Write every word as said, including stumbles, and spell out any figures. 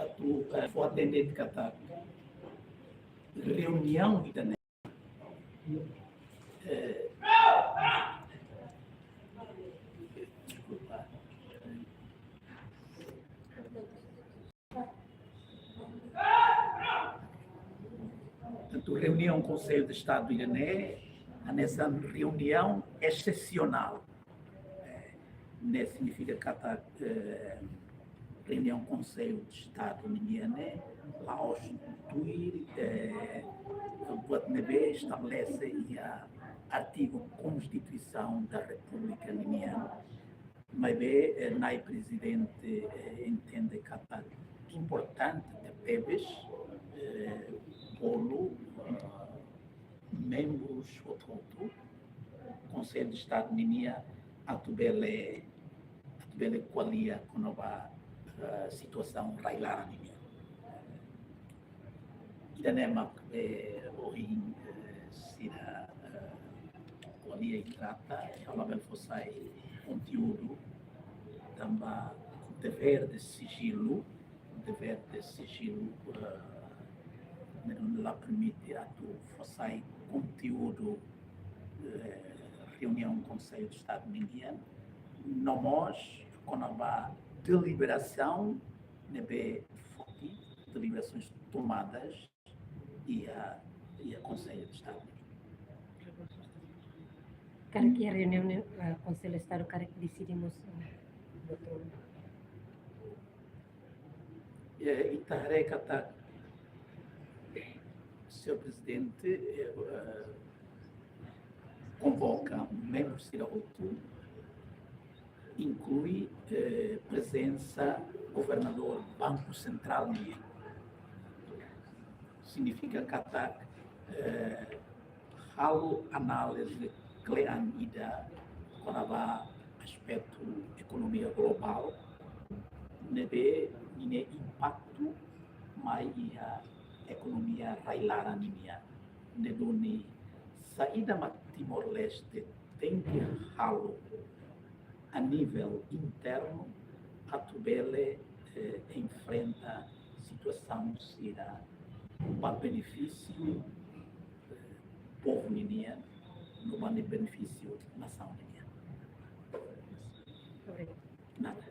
atu, eh, fó atende katak reuniaun ida-ne'e, eh, deskulpa. Tantu reuniaun Konsellu de Estadu ida-ne'e, hanesan reuniaun esesionál. Eh, ne'e signifika katak, eh, reuniaun Konsellu de Estadu ninian ne'e la'ós tuir, eh, buat ne'ebé estabelese iha artigu Konstituisaun da Repúblika ninian. Maibé, eh, Na'i Prezidente, eh, entende katak importante tebes, eh, bolu, eh, membrus hotu-hotu Konsellu de Estadu ninian atu bele, atu bele ko'alia kona-ba, eh, situasaun rai-laran ninian. Ida-ne'e mak, eh, ohin, eh, sira, eh, ko'alia i trata, ha'u labele fó sai konteúdu, tanba devér de sijilu, devér de sijilu, eh, ne'e la permite atu fó sai konteúdu, eh, reuniaun Konsellu de Estadu ninian, no mós kona-ba deliberasaun ne'ebé foti, deliberações tomadas iha, iha Konsellu de Estadu. Karik iha reuniaun ne'e, eh, Konsellu de Estadu karik deside mós, eh, votu. Eh, ita haree katak, Señór Prezidente, eh, eh, konvoka membrus sira hotu, inklui, eh, prezensa governadór Banku Sentrál nian. Signifika katak, eh, halo análize kle'an ida kona-ba aspetu ekonomia globál, ne'ebé ninia impaktu mai iha ekonomia rai-laran ninian. Ne'e duni saida mak Timor-Leste tenke halo a nivel internu atu bele, eh, enfrenta situasaun sira ba benefísiu, eh, povu ninian, no ba benefísiu nasaun ninian. Obrigada. Nada.